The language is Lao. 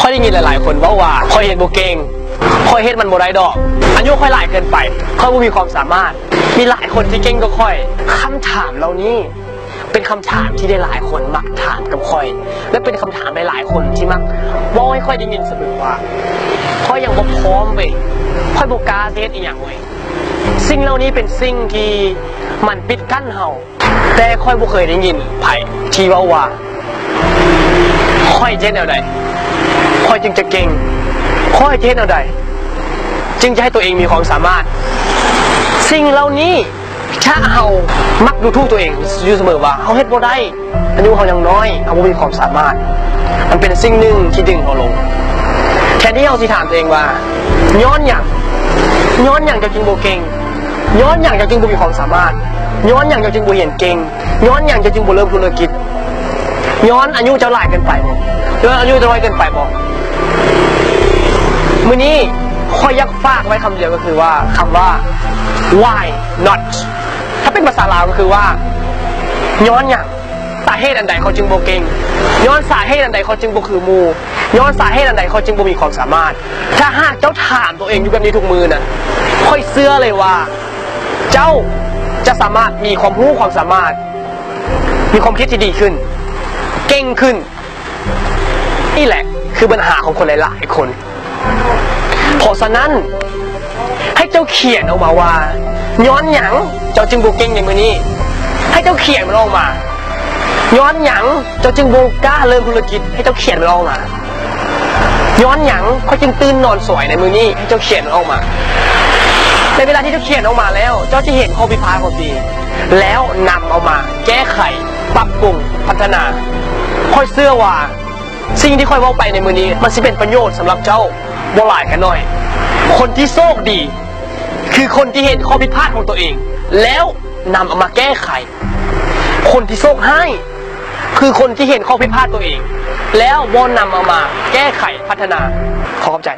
ຂ້ອຍໄດ້ຍິນຫຼາຍໆຄົນເວົ້າວ່າ ຂ້ອຍເຮັດບໍ່ເກັ່ງ, ຂ້ອຍເຮັດມັນບໍ່ໄດ້ດອກ, ອາຍຸຂ້ອຍຫຼາຍເກີນໄປ, ຂ້ອຍບໍ່ມີຄວາມສາມາດ. ມີຫຼາຍຄົນທີ່ເກັ່ງກວ່າຂ້ອຍ. ຄຳຖາມເຫຼົ່ານີ້ເປັນຄຳຖາມທີ່ຫຼາຍໆຄົນມັກຖາມກັບຂ້ອຍ ແລະ ເປັນຄຳຖາມຫຼາຍໆຄົນທີ່ມັກເວົ້າໃຫ້ຂ້ອຍໄດ້ຍິນສະເໝີວ່າ ຂ້ອຍຍັງບໍ່ພ້ອມເວີຍ, ຂ້ອຍບໍ່ກ້າຊິເຮັດອີ່ຫຍັງເວີຍ. ສິ່ງເຫຼົ່ານີ້ເປັນສິ່ງທີ່ມັນປິດກັ້ນເຮົາ. ແຕ່ຂ້ອຍບໍ່ເຄີຍໄດ້ຍິນໃຜທີ່ເວົ້າວ່າ ຂ້ອຍຈະເຮັດແນວໃດ ຂ້ອຍຈຶ່ງຈະເກັ່ງ, ຂ້ອຍຈະເຮັດແນວໃດ ຈຶ່ງຈະໃຫ້ຕົວເອງມີຄວາມສາມາດ. ສິ່ງເຫຼົ່ານີ້ ຖ້າເຮົາມັກດູຖູກຕົວເອງຢູ່ສະເໝີວ່າ ເຮົາເຮັດບໍ່ໄດ້, ອາຍຸເຮົາຍັງນ້ອຍ, ເຮົາບໍ່ມີຄວາມສາມາດ, ມັນເປັນສິ່ງໜຶ່ງທີ່ດຶງເຮົາລົງ. ແທນທີ່ເຮົາຊິຖາມຕົວເອງວ່າ ຍ້ອນຫຍັງ? ຍ້ອນຫຍັງເຈົ້າຈຶ່ງບໍ່ເກັ່ງ? ຍ້ອນຫຍັງເຈົ້າຈຶ່ງບໍ່ມີຄວາມສາມາດ? ຍ້ອນຫຍັງເຈົ້າຈຶ່ງບໍ່ຮຽນເກັ່ງ? ຍ້ອນຫຍັງເຈົ້າຈຶ່ງບໍ່ເລີ່ມທຸລະກິດ? ຍ້ອນອາຍຸເຈົ້າຫຼາຍເກີນໄປບໍ? ຍ້ອນອາຍຸເຈົ້ານ້ອຍເກີນໄປບໍ? ມື້ນີ້ຂ້ອຍຢາກຝາກໄວ້ຄຳດຽວ ກໍຄືວ່າ ຄຳວ່າ Why not? ຖ້າເປັນພາສາລາວກໍຄືວ່າ ຍ້ອນຫຍັງ? ສາເຫດອັນໃດເຂົາຈຶ່ງບໍ່ເກັ່ງ? ຍ້ອນສາເຫດອັນໃດເຂົາຈຶ່ງບໍ່ຄືໝູ່? ຍ້ອນສາເຫດອັນໃດເຂົາຈຶ່ງບໍ່ມີຄວາມສາມາດ? ຖ້າຫາກເຈົ້າຖາມຕົວເອງຢູ່ແບບນີ້ທຸກມື້ນະ, ຂ້ອຍເຊື່ອເລີຍວ່າ ເຈົ້າຈະສາມາດມີຄວາມຮູ້ຄວາມສາມາດ, ມີຄວາມຄິດທີ່ດີຂຶ້ນ, ເກັ່ງຂຶ້ນ. ນີ້ແຫຼະຄືບັນຫາຂອງຄົນຫຼາຍໆຄົນ. ເພາະສະນັ້ນ, ໃຫ້ເຈົ້າຂຽນອອກມາວ່າ ຍ້ອນຫຍັງເຈົ້າຈຶ່ງບໍ່ເກັ່ງໃນມື້ນີ້? ໃຫ້ເຈົ້າຂຽນມັນອອກມາ. ຍ້ອນຫຍັງເຈົ້າຈຶ່ງບໍ່ກ້າເລີ່ມທຸລະກິດ? ໃຫ້ເຈົ້າຂຽນມັນອອກມາ. ຍ້ອນຫຍັງຂ້ອຍຈຶ່ງຕື່ນນອນສວຍໃນມື້ນີ້? ໃຫ້ເຈົ້າຂຽນມັນອອກມາ. ໃນເວລາທີ່ເຈົ້າຂຽນອອກມາແລ້ວ, ເຈົ້າຈະເຫັນຂໍ້ຜິດພາດຂອງຕົວເອງ ແລ້ວນຳເອົາມາແກ້ໄຂ, ປັບປຸງ, ພັດທະນາ. ຂ້ອຍເຊື່ອວ່າ ສິ່ງທີ່ຂ້ອຍເວົ້າໄປໃນມື້ນີ້ ມັນຊິເປັນປະໂຫຍດສຳລັບເຈົ້າບໍ່ຫຼາຍກໍໜ້ອຍ. ຄົນທີ່ໂຊກດີ ຄືຄົນທີ່ເຫັນຂໍ້ຜິດພາດຂອງຕົວເອງ ແລ້ວນຳເອົາມາແກ້ໄຂ. ຄົນທີ່ໂຊກຮ້າຍ ຄືຄົນທີ່ເຫັນຂໍ້ຜິດພາດຕົວເອງ ແລ້ວບໍ່ນຳເອົາມາແກ້ໄຂພັດທະນາ. ຂໍຂອບໃຈ.